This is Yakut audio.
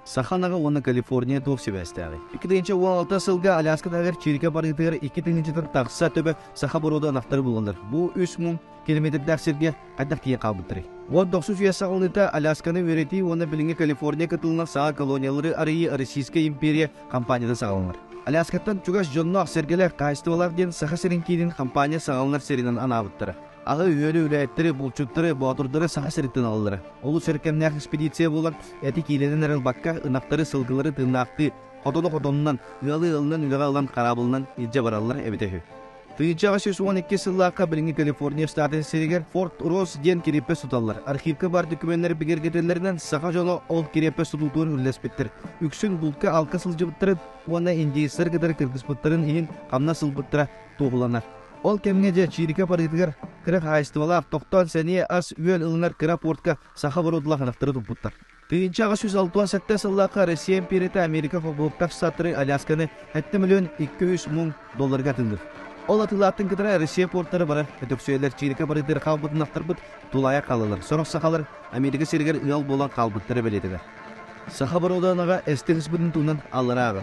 Саха ынаҕа уонна Калифорния туох сибээстээҕий? 2016 сылга Аляска таһыгар Чирика барыытыгар 2 тыһыынчаттан тахса төбө саха боруода ынахтары булаллар. Бу 3 мың километрдаах сиргэ хайдах тиийэн хаалбыттарый? 19 үйэ саҕаланыыта Алясканы үөрэтии уонна билиҥҥи Калифорния кытылынан саҥа колониялары арыйыы Российская империя компанията саҕаланар. Аляскаттан чугас дьонноох-сэргэлээх хаһаайыстыбалаах диэн Саха сирин киинин компания саҕаланар сиринэн анаабыттара. Аҕа үөрү үлэһиттэри, булчуттары, боотурдары Саха сириттэн ылаллара. Олус эркэмнээх экспедиция буолан, эти киилэнэн эрэ ылбакка, ынахтары, сылгылары тыыннаахтыы, хотону хотонунан, ыалы ыалынан үлэҕэ ылан хараабылынан илдьэ бараллар эбитэ үһү. 1812 сыллаахха билиҥҥи Калифорния штатын сиригэр Форт Росс диэн кириэппэс туталлар. Архивка баар докумуоннар бигэргэтэллэринэн саха дьоно ол кириэппэс тутуутугар үлэлэспиттэр. Үксүн булка-алка сылдьыбыттарын уонна индейцтэр кытары кыргыспыттарын иһин хамнас ылбыттара туоһуланар. Ол кэмҥэ дьэ Чиирикэ барыытыгар кыра хаһаайыстыбалаах тохтоон сэниэ ас-үөл ылынар кыра портка саха боруодалаах ынахтары туппуттар. 1867 сыллаахха Россия империята Америка холбоһуктаах штаттары Алясканы 7 миллион 200 мың долларга атыылыыр. Ол атыылааттын кытары Россия порттара барар өтөксүйэлэр Чиирикэ барыытыгар хаалбыт ынахтарбыт тулаайах хаалалар. Сорох сахалар Америка сиригэр ыал буолан хаалбыттара бэлиэтэнэр. Саха боруода ынаҕа эстих ыспытын туһунан алларааҕы.